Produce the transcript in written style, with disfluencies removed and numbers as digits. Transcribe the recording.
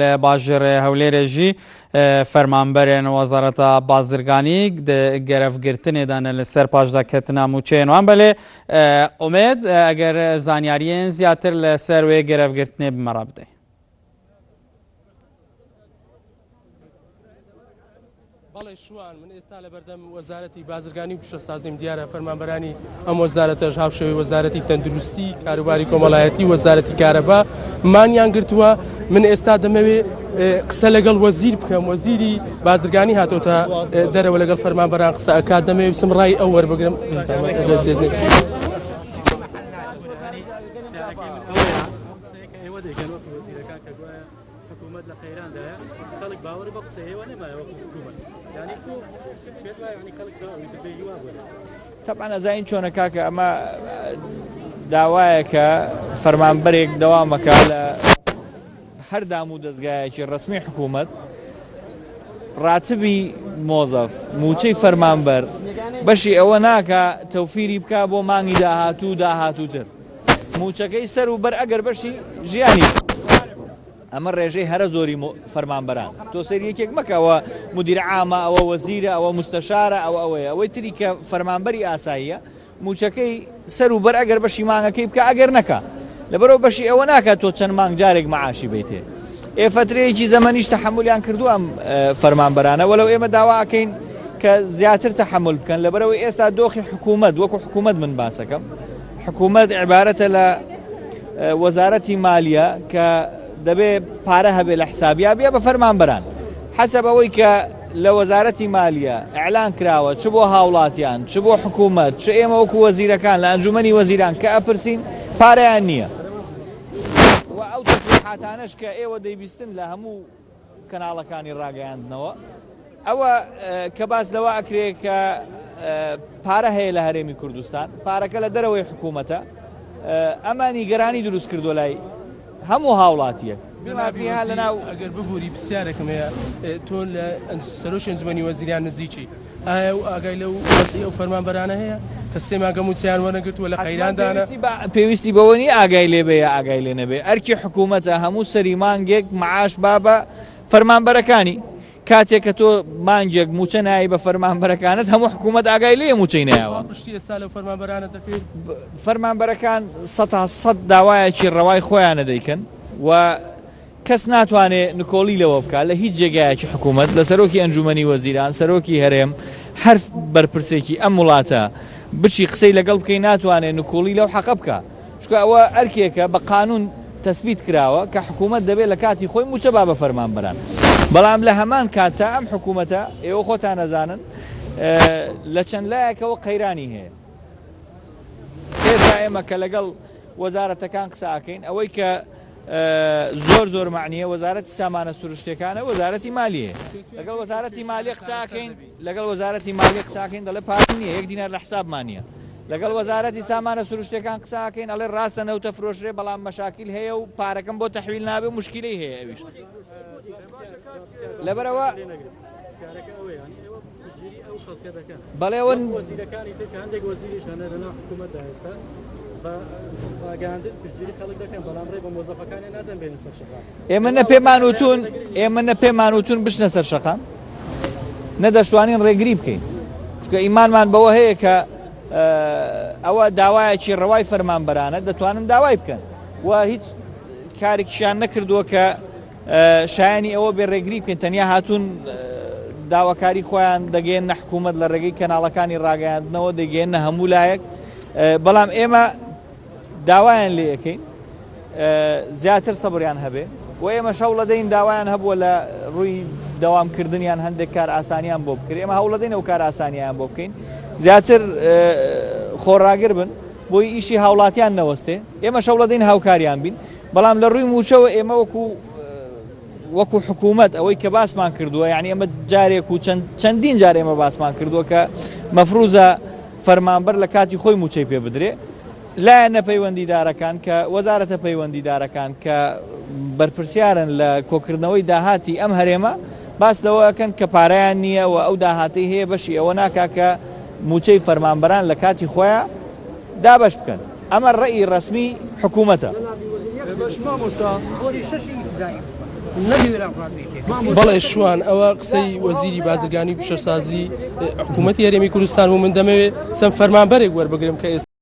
Li bajarê Hewlêrê jî fermanberên Wezareta Bazirganî di gerevgirtinê de ne li ser paşdaketina mûçeyên wan. Belê Umêd eger zanyariyên ziyadtir li ser wê gerevgirtinê bi me re bidey. بەڵێ شوان، من ئێستا لەبەردەم وەزارەتی بازرگانی و پیشەسازیم، دیارە فەرمانبەرانی ئەم وەزارەتەش هاوشێوەی وەزارەتی تەندروستی، کاروباری کۆمەڵایەتی، وەزارەتی کارەبا مانیان گرتووە. من ئێستا دەمەوێ قسە لەگەڵ وەزیر بکەم، وەزیری بازرگانی هاتۆتە دەرەوە لەگەڵ فەرمانبەران قسە ئەکات، دەمەوێ بچم ڕای ئەو وەربگرم. حکوومەت لە قەیراندایە خەڵک باوەڕی بە قسەی ئێوە نەمایە وەکو حکوومەت یانی تۆ پێت وایە یانی خەڵک تەواوی تر بێ هیوا بوون؟ تەبعەن ئەزانین چۆنە کاکە ئەمە داوایەکە فەرمانبەرێک دەوامەکە لە هەر دام و دەزگایەکی ڕەسمی حکوومەت ڕاتبی مۆزەف موچەی فەرمانبەر بەشی ئەوە ناکا تەوفیری بکا بۆ مانگی داهاتوو و داهاتووتر موچەکەی سەر و بەر ئەگەر بەشی ژیانی بکا ئەمە ڕێژەی هەرە زۆری فەرمانبەران تۆ سەیری یەکێک مەکە ئەوە مدیر عامە ئەوە وەزیرە ئەوە مستەشارە ئەوە ئەوەیە ئەوەی تری کە فەرمانبەری ئاساییە مووچەکەی سەر و بەر ئەگەر بەشی مانگەکەی بکا ئەگەر نەکا لەبەرئەوە بەشی ئەوە ناکا تۆ چەند مانگ جارێک مەعاشی بەیتێ ئێ فەترەیەکی زەمەنیش تەحەمولیان کردووە ئەم فەرمانبەرانە وەلەو ئێمە داوا ئەکەین کە زیاتر تەحەمول بکەن لەبەرئەوەی ئێستا دۆخی حکوومەت وەکو حکوومەت من باسەکەم حکوومەت عیبارەتە لە وەزارەتی مالیە کە دەبێ پارە هەبێ لە حسابیا بیا بە فەرمانبەران حەسەب ئەوەی کە لە وەزارەتی مالیە ئیعلان کراوە چ بۆ هاوڵاتیان چ بۆ حکومەت چ ئێمە وەکو وەزیرەکان لە ئەنجومەنی وەزیران کە ئەپرسین پارەیان نییە و ئەو تەسریحاتانەش کە ئێوە دەیبیستن لە هەموو کەناڵەکانی ڕاگەیاندنەوە ئەوە کە باس لەوە ئەکرێ کە پارە هەیە لە هەرێمی کوردستان پارەکە لە دەرەوەی حکوومەتە ئەمە نیگەرانی دروست کردووە لای هەموو هاوڵاتیەک بما فیها لە ناو. ئەگەر ببوری پرسیارێکم هەیە تۆ لە سەرۆکی ئەنجومەنی وەزیران نزیکی ئایا ئەو ئاگای لەو وەزعی ئەو فەرمانبەرانە هەیە کە سێ مانگە مووچەیان وەرنەگرتووە لە حەتمەن قەیراندانە؟ پێویستی بە پێویستی بەوە نییە ئاگای لێ بێ یا ئاگای لێ نەبێ ئەرکی حکوومەتە هەموو سەری مانگێک معاش با بە فەرمانبەرەکانی کاتێک کە تۆ مانگێک مووچە نایی بە فەرمانبەرەکانت هەموو حکوومەت ئاگای لێیە مووچەی نەیاوە. پاڵپشتی ئێستا لەو فەرمانبەرانە دەکەیت؟ فەرمانبەرەکان سەتا سەت داوایەکی ڕەوای خۆیانە دەیکەن و کەس ناتوانێ نکۆڵی لەوە بکا لە هیچ جێگایەکی حکوومەت لە سەرۆکی ئەنجوومەنی وەزیران، سەرۆکی هەرێم، هەر بەرپرسێکی ئەم وڵاتە بچی قسەی لەگەڵ بکەی ناتوانێ نکوڵی لەو حەقە بکا. چونکە ئەوە ئەرکێکە بە قانون تەسبیت کراوە کە حکوومەت دەبێت لە کاتی خۆی مووچە با بە فەرمانبەران. بەڵام لە هەمان کاتتا ئەم حکوومەتە ئێوە خۆتان ئەزانن لە چەند لایەکەوە قەیرانی هەیە. ئێستا ئێمە کە لەگەڵ وەزارەتەکان قسە ئەکەین ئەوەی کە زۆر زۆر مەعنییە وەزارەتی سامانە سروشتیەکانە وەزارەتی مالیەیە. لەگەڵ وەزارەتی مالیە قسە ئەکەین لەگەڵ وەزارەتی مالیە قسە ئەکەین دەڵێ پارە نییە یەک دینار لە حسابمان نییە. لەگەڵ وەزارەتی سامانە سروشتیەکان قسە ئەکەین ئەڵێ ڕاستە نەوتە فرۆشرێ بەڵام مەشاکیل هەیە و پارەکەم بۆ تەحویل نابێ و موشکیلەی هەیە ئەویش لەبەرئەوە بەڵێ ئەوە ئێمە نە پێمان وتون ئێمە نە پێمان وتون بچنە سەر شەقام نە دەشتوانین ڕێگری بکەین چونکە ئیمانمان بەوە هەیە کە ئەوە داوایەکی ڕەوای فەرمانبەرانە دەتوانن داوای بکەن و هیچ کارێکیشیان نەکردووە کە شایانی ئەوە بێ ڕێگری بکەین تەنیا هاتوون داواکاری خۆیان دەگەیەننە حکوومەت لە ڕێگەی کەناڵەکانی ڕاگەیاندنەوە دەگەیەننە هەموو لایەک بەڵام ئێمە داوایان لێ ئەکەین زیاتر سەبریان هەبێ و ئێمەش هەوڵەدەین داوایان هەبووە لە ڕووی دەوامکردنیان هەندێک کار ئاسانیان بۆ بکرێ ئێمە هەوڵەدەین ئەو کار ئاسانیان بۆ بکەین زیاتر خۆڕاگر بن بۆی ئیشی هاوڵاتیان نەوەستێ ئێمەش هەوڵەدەین هاوکاریان بین بەڵام لە ڕووی مووچەوە ئێمە وەکو وەکو حکوومەت ئەوەی کە باسمان کردووە یعنی ئەمە جارێک و چەند چەندین جار ئێمە باسمان کردووە کە مەفروزە فەرمانبەر لە کاتی خۆی مووچەی پێ بدرێ لایەنە پەیوەندیدارەکان کە وەزارەتە پەیوەندیدارەکان کە بەرپرسیارن لە کۆکردنەوەی داهاتی ئەم هەرێمە باس لەوە ئەکەن کە پارەیان نییە و ئەو داهاتەی هەیە بەشی ئەوە ناکا کە مووچەی فەرمانبەران لە کاتی خۆیا دابەش بکەن. ئەمە ڕەئی ڕەسمی حکوومەتە. بەڵێ شوان ئەوە قسەی وەزیری بازرگانی و پیشەسازی حکوومەتی هەرێمی کوردستان بوو من دەمەوێت چەند فەرمانبەرێک وەربگرم کە ئێستا.